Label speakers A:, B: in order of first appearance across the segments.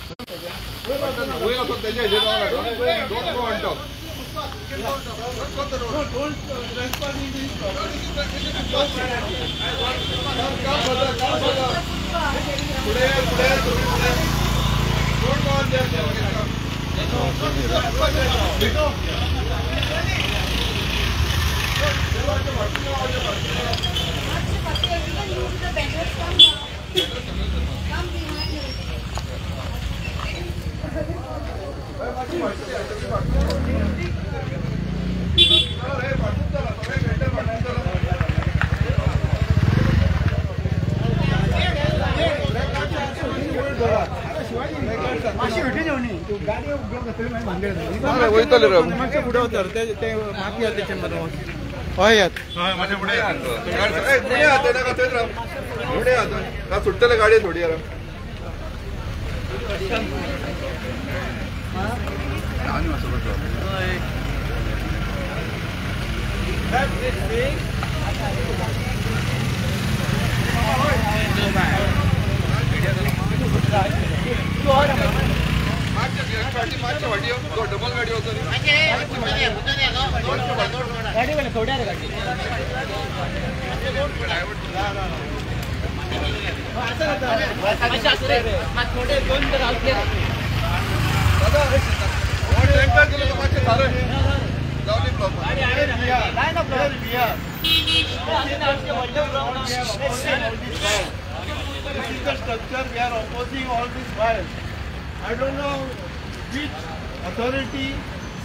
A: Don't go on top. No, don't trespass in this property. Don't go on there.
B: Come behind me.
A: सुट्टले गाडी थोडी double गाडी
C: This is the structure we are opposing all this while. I don't know which authority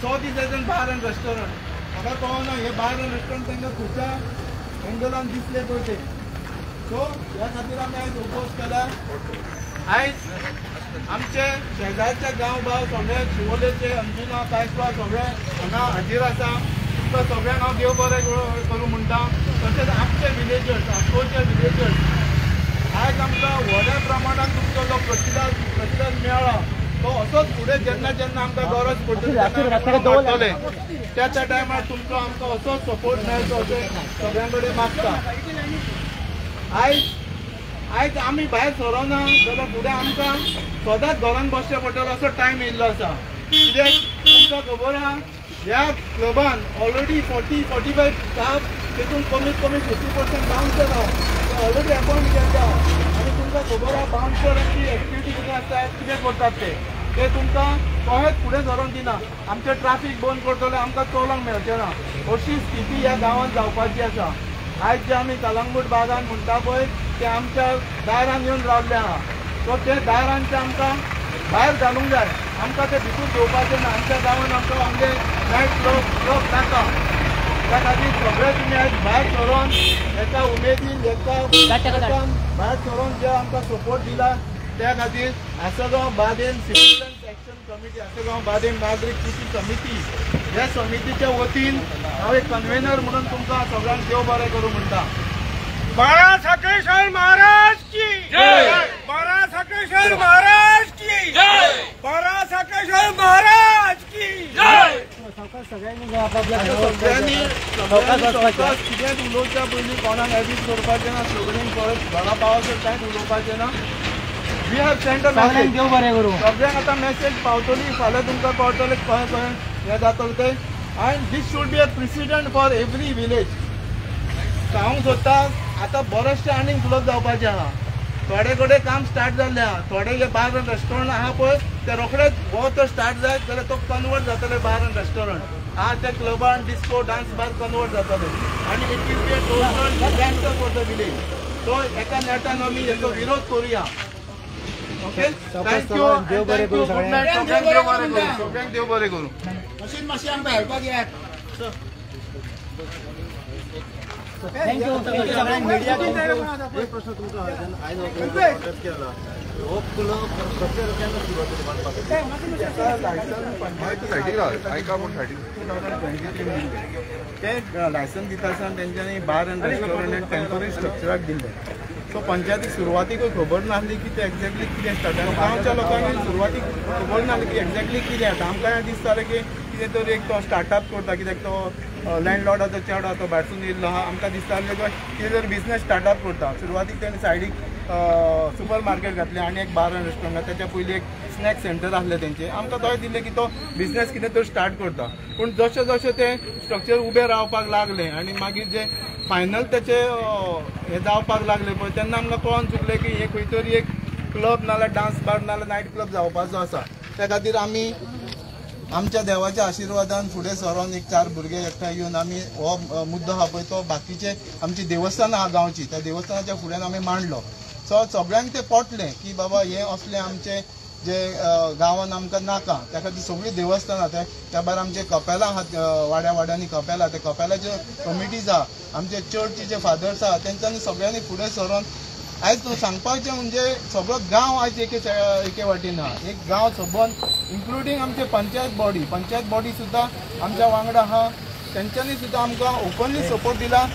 C: saw this as a bar and restaurant. म्हाका कळना हे bar आनी restaurant तांकां खंयच्या एंगलान दिसले पळय ते. सो ह्या खातीर आमी आयज ओपोज केला. आयज आमचे शेजारचे गांव भाव सगळे शिवोलेचे, अंजुना, कायसवा सगळे हांगा हाजीर आसा. तुमकां सगळ्यांक हांव देव बरें करूं म्हणटा. तशेंच आमचे विलेजर्स, आसकोचे विलेजर्स आयज आमकां व्हड्या प्रमाणान तुमचो जो प्रतिसाद मेळ्ळा तो असोच फुडें जेन्ना जेन्ना आमकां गरज पडटली तेन्ना त्या त्या टायमार तुमचो आमकां असोच सपोर्ट मेळचो अशें सगळ्यां कडेन मागता. आयज आयज आमी भायर सरना जाल्यार फुडें आमकां सदांच घरान बसचें पडटलें असो टायम येयल्लो आसा. कित्याक तुमकां खबर आहा ह्या क्लबान ऑलरेडी 40-45 स्टाफ तितून कमीत कमी 50% बाउन्सर आहा, ऑलरेडी अपॉयंट केल्ले आहा. आनी तुमकां खबर आहा बाउन्सरांची एक्टिविटी कितें आसता, कितें करतात ते ते तुमकां कहेच फुडें सरोन दिना. आमचें ट्राफीक बंद करतले, आमकां चलोवंक मेळचें ना अशी स्थिती ह्या गांवांत जावपाची आसा. आयज जे आमी कलंगूट बागान म्हणटा पळय ते आमच्या दारान येवन रावल्ले आहा. सो ते दारांचे आमकां भायर घालूंक जाय, आमकां ते भितूर घेवपाचें ना. आमच्या गांवांत आमकां आमगे नायट क्लब नाका. त्या खातीर सगळे तुमी आयज भायर सरोन एका उमेदीन एका भायर सरोन जे आमकां सपोर्ट दिला त्या खातीर Assagao Badem citizens action committee, Assagao Badem नागरीक कृती समिती ह्या समितीच्या वतीन हांव एक कन्व्हेनर म्हणून तुमकां सगळ्यांक देव बरें करूं म्हणटा.
D: बाळा साखरेश्वर महाराज की जय, बाळा साखरेश्वर महाराज की जय, बाळा साखरेश्वर महाराज की जय.
C: सगळ्यांनी कितेंच उलोवच्या पयलीं कोणाक एबीज करपाचें ना, सगळ्यांक परत घरा पावसर कांयच उलोवपाचें ना. We have sent a message. सगळ्यांक आतां मॅसेज पावतली, फाल्यां तुमकां कळटलें खंय खंय हें जातलें तें. And this should be a precedent for every village. सांगूंक सोदता आतां बरेचशें आनीक क्लब जावपाचें आहा. थोडे कडेन काम स्टार्ट जाल्लें आहा, थोडे जे बार आनी रेस्टॉरंट आहा पळय ते रोखडेच हो तो स्टार्ट जायत जाल्यार तो कन्वर्ट जातले बार आनी रेस्टॉरंट आहा ते क्लबान डिस्को डान्स बार कन्वर्ट जातले आनी it will be a total disaster for the village. So एका नेटान आमी हेचो विरोध करुया. Okay, thank you. देव बरें करूं सगळ्यांक, देव बरें करूं सगळ्यांक, देव बरें करूं.
E: मातशें मातशें आमकां हेल्पाक येयात.
F: Thank you सगळ्यांक. मीडिया
G: एक प्रश्न तुमकां आयज ऑर्डर केला हो क्लब स्ट्रक्चर केन्ना सुरवात बांदपाक?
C: 2023 ते लायसन्स दिता आसतना तेंच्यांनी बार आनी रेस्टॉरंट आनी टेम्पररी स्ट्रक्चराक दिल्लें. सो पंचायतीक सुरवातीकूय खबर नासली की ते एक्झॅक्टली कितें स्टार्ट. गांवच्या लोकांक सुरवातीक खबर नासली की एक्झॅक्टली कितें आतां. आमकां दिसतालें की कितें तरी एक तो स्टार्टअप करता, कित्याक तो लँडलॉर्डाचो चेडो तो भायरसून येयल्लो आहा. आमकां दिसतालें की कितें तरी बिजनेस स्टार्टअप करता. सुरवातीक तेणें सायडीक सुपर मार्केट घातलें आनी एक बार आनी रेस्टॉरंट, तेच्या पयलीं एक स्नॅक सेंटर आसलें तेंचें. आमकां थंय दिसलें की तो बिजनेस कितें तर स्टार्ट करता. पूण जशें जशें तें स्ट्रक्चर उबें रावपाक लागलें आनी मागीर जे फायनल तेचे हें जावपाक लागलें पळय तेन्ना आमकां कळोन चुकलें की हें खंय तरी एक क्लब नाल्यार डान्स बार नाल्यार नायट क्लब जावपाचो आसा. त्या खातीर आमी आमच्या देवाच्या आशिर्वादान फुडें सरोन एक 4 भुरगे एकठांय येवन आमी हो मुद्दो आहा पळय तो बाकीचे आमची देवस्थानां आहा गांवची त्या देवस्थानाच्या फुड्यान आमी मांडलो. सो सगळ्यांक तें पटलें की बाबा हें असलें आमचें जे गांवान आमकां नाका. त्या खातीर सगळीं देवस्थानां त्या भायर आमचे कपेलां आहात, वाड्या वाड्यांनी कपेलां, त्या कपेलाच्यो कमिटीज आहा, आमचे चर्चीचे फादर्स आहा, तेंच्यांनी सगळ्यांनी फुडें सरोन आयज सांगपाचें म्हणजे सगळो गांव आयज एके वाटेन आहा. एक गांव सबंद इन्क्लुडींग आमचे पंचायत बॉडी सुद्दां आमच्या वांगडा आहा. तेंच्यांनी सुद्दां आमकां ओपनली सपोर्ट दिला,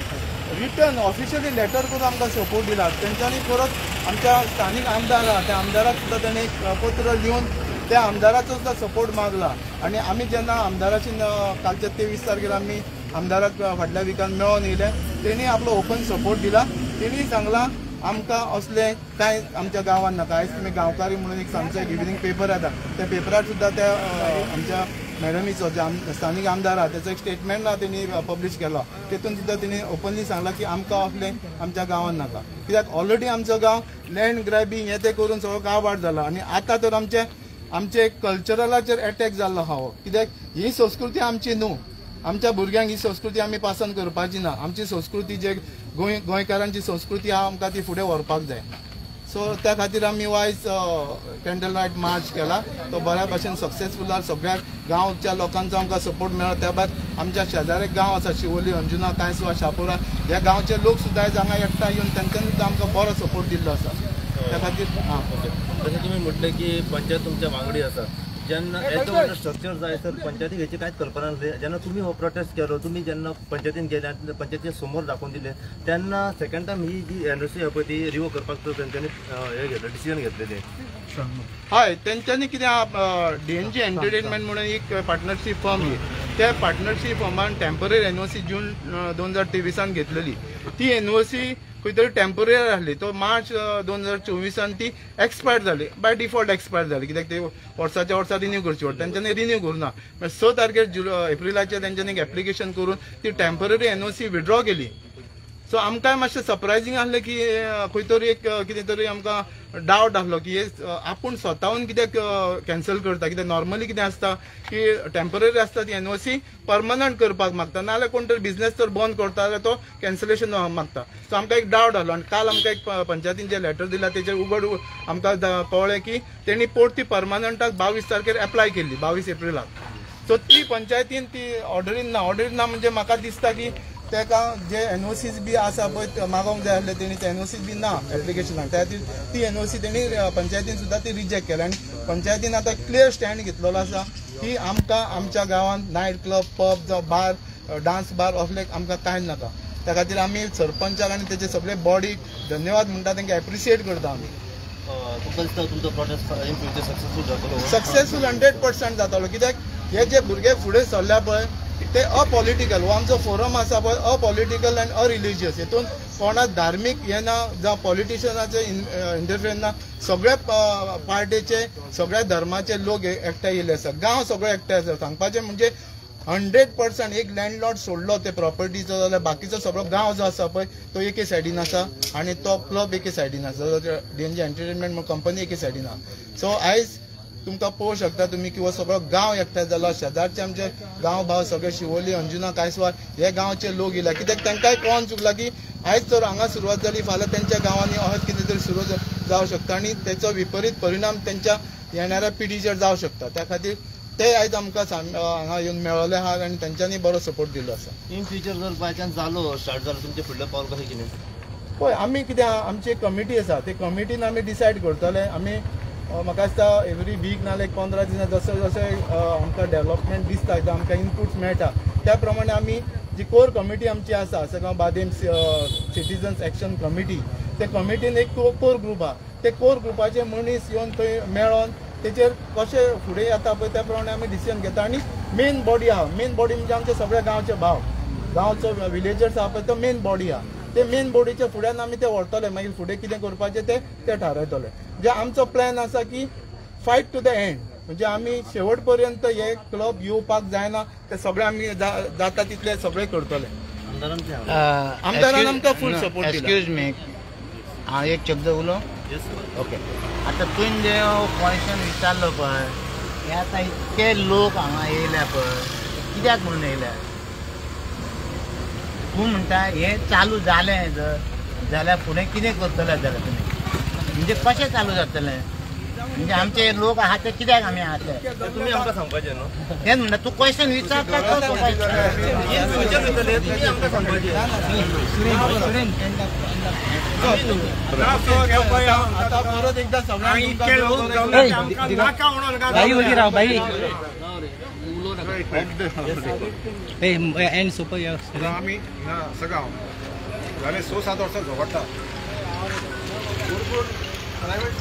C: रिटर्न ऑफिशियली लेटर करून आमकां सपोर्ट दिला. तेंच्यांनी परत आमच्या स्थानीक आमदार आहा त्या आमदाराक सुद्दां तेणी एक पत्र लिवन त्या आमदाराचो सुद्दां सपोर्ट मागला. आनी आमी जेन्ना आमदाराची कालच्या 23 तारखेर आमी आमदाराक फाटल्या विकान मेळोन येयले, तेणी आपलो ओपन सपोर्ट दिला. तेणी सांगलां आमकां असलें कांय आमच्या गांवांत नाका. आयज तुमी गांवकारी म्हणून एक सांगचो एक इव्हिनींग पेपर येता, त्या पेपरार सुद्दां त्या आमच्या मॅडमीचो जे स्थानीक आमदार आहा तेचो एक स्टेटमेंट ना तेणी पब्लीश केलो, तेतून सुद्दां तेणी ओपनली सांगलां की आमकां असलें आमच्या गांवांत नाका. कित्याक ऑलरेडी आमचो गांव लँड ग्रॅबिंग हें तें करून सगळो गांव जाला आनी आतां तर आमचे कल्चरलाचेर एटॅक जाल्लो आहा. कित्याक ही संस्कृती आमची न्हू, आमच्या भुरग्यांक ही संस्कृती आमी पासन करपाची ना. आमची संस्कृती जे गोंयकारांची संस्कृती आहा आमकां ती फुडें व्हरपाक जाय. सो त्या खातीर आमी वायज कॅन्डल लायट मार्च केला, तो बऱ्या भाशेन सक्सेसफूल जाला. सगळ्या गांवच्या लोकांचो आमकां सपोर्ट मेळ्ळो. त्या भायर आमच्या शेजारी एक गांव आसा शिवोली, अंजुना, कांयसवा, शापोरा, ह्या गांवचे लोक सुद्दां आयज हांगा एकठांय येवन तांच्यांनी सुद्दां आमकां बरो सपोर्ट दिल्लो आसा. त्या खातीर आं
G: ओके. तशें तुमी म्हटलें की पंचायत तुमच्या वांगडी आसा, जेन्ना येदो व्हडलो स्ट्रक्चर जाय सर पंचायतीक हेची कांयच कल्पना नासली. जेन्ना तुमी हो प्रोटेस्ट केलो, तुमी जेन्ना पंचायतीन गेले आनी पंचायतीच्या समोर दाखोवन दिलें, तेन्ना सेकंड टायम ही जी एनओसी आहा पळय ती रिवोक करपाक तेंच्यांनी हें घेतलें, डिसिजन घेतलेलें.
C: हय, तेंच्यांनी कितें डीएनजी एंटरटेनमेंट म्हणून एक पार्टनरशीप फर्म ही, त्या पार्टनरशीप फर्मान टेम्पररी एनओसी जून 2023 घेतलेली. ती एनओसी खंय तरी टेम्पररी आसली, तो मार्च 2024 ती एक्सपायर जाली, बाय डिफॉल्ट एक्सपायर जाली. कित्याक ते वर्साच्या वर्सा रिन्यू करची पडटा, तेंच्यांनी रिन्यू करूं ना. 6 तारखेर एप्रिलाचेर तेंच्यांनी एक एप्लिकेशन करून ती टेम्पररी एनओसी विड्रॉ केली. सो आमकांय मातशें सरप्रायझींग आसलें की खंय तरी एक कितें तरी आमकां डावट आसलो की हे आपूण स्वताहून कित्याक कॅन्सल करता. कित्याक नॉर्मली कितें आसता की टेम्पररी आसता ती एनओसी परमनंट करपाक मागता, नाजाल्यार कोण तरी बिजनेस तर बंद करता जाल्यार तो कॅन्सलेशन मागता. सो आमकां एक डावट आसलो आनी काल आमकां एक पंचायतीन जें लेटर दिलां तेचेर उगड आमकां कळ्ळें की तेणी पोट ती परमनंटाक 22 तारखेर एप्लाय केल्ली, 22 एप्रिलाक. सो ती पंचायतीन ती ऑर्डरीन ना, ऑर्डरीन ना म्हणजे म्हाका दिसता की तेका जे एनओसीज बी आसा पळय मागोवंक जाय आसले तेणी ते एनओसी बी ना एप्लिकेशनाक, त्या खातीर ती एनओसी तेणी पंचायतीन सुद्दां ती रिजेक्ट केल्या. आनी पंचायतीन आतां क्लियर स्टँड घेतलेलो आसा की आमकां आमच्या गांवांत नायट क्लब, पब जावं बार, डान्स बार असले आमकां कांय नाका. त्या खातीर आमी सरपंचाक आनी तेचे सगळे बॉडीक धन्यवाद म्हणटा, तांकां एप्रिशिएट करता आमी.
G: तुमकां दिसता तुमचो प्रोटेस्ट इन फ्युचर सक्सेसफूल जातलो?
C: सक्सेसफूल 100% जातलो. कित्याक हे जे भुरगे फुडें सरल्या पळय ते अपॉलिटिकल, हो आमचो फोरम आसा पळय अपॉलिटिकल आनी अरिलिजियस, हेतून कोणाक धार्मीक हें ना जावं पॉलिटिशनाचे इंटरफियरन्स ना. सगळ्या पार्टेचे सगळ्या धर्माचे लोक एकठांय येयल्ले आसा, गांव सगळो एकठांय आसा. सांगपाचें म्हणजे 100% एक लँडलॉर्ड सोडलो ते प्रॉपर्टीचो जाल्यार बाकीचो सगळो गांव जो आसा पळय तो एके सायडीन आसा आनी तो क्लब एके सायडीन आसा, डीएनजी एंटरटेनमेंट कंपनी एके सायडीन आसा. सो आयज तुमकां पळोवंक शकता तुमी की हो सगळो गांव एकठांय जाला. शेजारचे आमचे गांव भाव सगळे शिवोली, अंजुना, कांयसवार हे गांवचे लोक येयला. कित्याक तांकांय कळोन चुकला की आयज तर हांगा सुरवात जाली, फाल्यां तेंच्या गांवांनी अशेंच कितें तरी सुरू जावंक शकता आनी तेचो विपरीत परिणाम तेंच्या येणाऱ्या पिढीचेर जावंक शकता. त्या खातीर ते आयज आमकां हांगा येवन मेळ्ळले आहा आनी तेंच्यांनी बरो सपोर्ट दिल्लो आसा.
G: इन फ्युचर जर बाय चान्स जालो स्टार्ट जालो तुमचें फुडलें पावल कशें कितें?
C: पळय आमी कितें आमची एक कमिटी आसा, ते कमिटीन आमी डिसायड करतले. आमी म्हाका दिसता एवरी वीक नाल्यार एक 15 दिसां जशें जशें आमकां डेवलपमेंट दिसता, आमकां इनपुट्स मेळटा त्या प्रमाणे आमी जी कोर कमिटी आमची आसा, सगळ्या बादेम सिटीजन्स एक्शन कमिटी, ते कमिटीन एक कोर ग्रुप आहा, ते कोर ग्रुपाचे मनीस येवन थंय मेळोन तेचेर कशें फुडें येता पळय त्या प्रमाणे आमी डिसिजन घेता. आनी मेन बॉडी आहा, मेन बॉडी म्हणजे आमचे सगळे गांवचे भाव, गांवचो विलेजर्स आहा पळय तो मेन बॉडी आहा, ते मेन बोर्डीच्या फुड्यान आमी ते व्हरतले, मागीर फुडें कितें करपाचें ते ते थारायतले. जे आमचो प्लॅन आसा की फायट टू the and, म्हणजे आमी शेवट पर्यंत हे क्लब येवपाक जायना ते सगळे आमी जाता तितले सगळे करतले. आमदारान आमकां फूल सपोर्ट दिला.
E: एक्सक्यूज मी, हांव एक शब्द उलोवं? ओके. आतां तुवें जे क्वेश्चन विचारलो पळय, हे आतां इतके लोक हांगा येयल्या पळय, कित्याक म्हणून येयल्या? तूं म्हणटा हें चालू जालें जर जाल्यार फुडें कितें करतले जाल्यार तुमी, म्हणजे कशें चालू जातलें? म्हणजे आमचे लोक आहा ते कित्याक आमी आहा ते
G: तुमी आमकां सांगपाचें न्हू.
E: तेच म्हणटा तूं क्वेश्चन विचारता तो.
G: तुमी आमकां सांगपाचें.
C: आतां परत एकदां सगळ्यांक
A: आमी सगळं जाले 6-7 वर्सां झगडटा. Private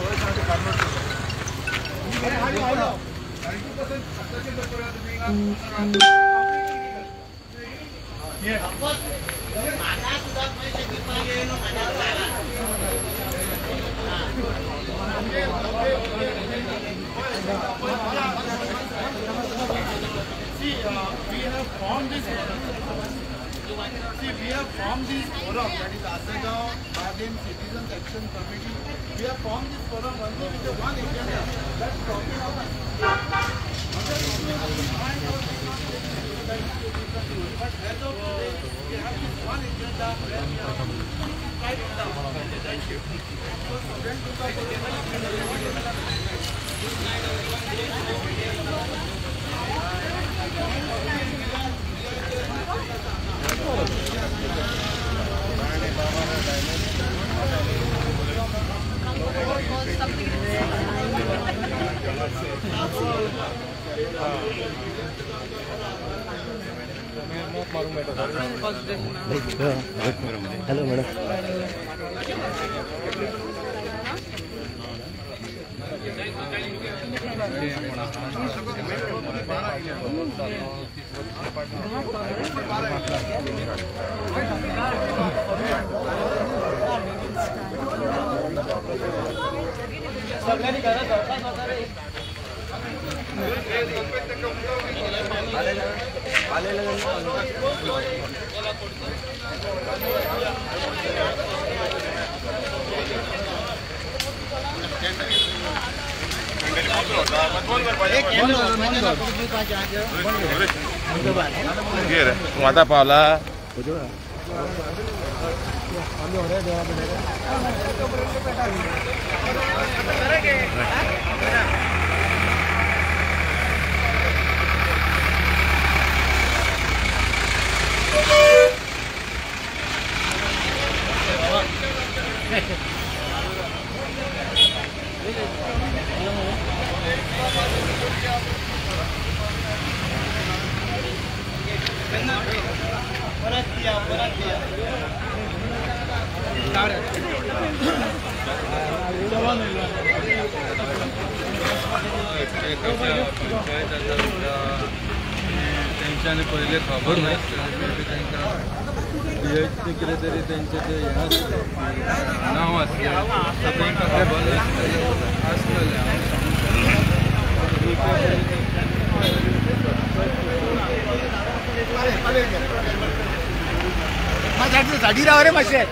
C: We have formed this forum. See, we have formed this forum, that is Assagao Bardem Citizens Action Committee. We have formed this forum only with the one agenda, that stopping of us. But as of today, we have this one agenda where we are right now. Thank you. So, student
G: hello madam.
A: आता पावला
B: तेंच्यांनी पयलें खबर नासलें तांकां कितें तरी तेंचें तें हें आसलें नांव आसलें तांकां खबर आसलें. हांव सांगूंक
E: साडी राव रे मातशें.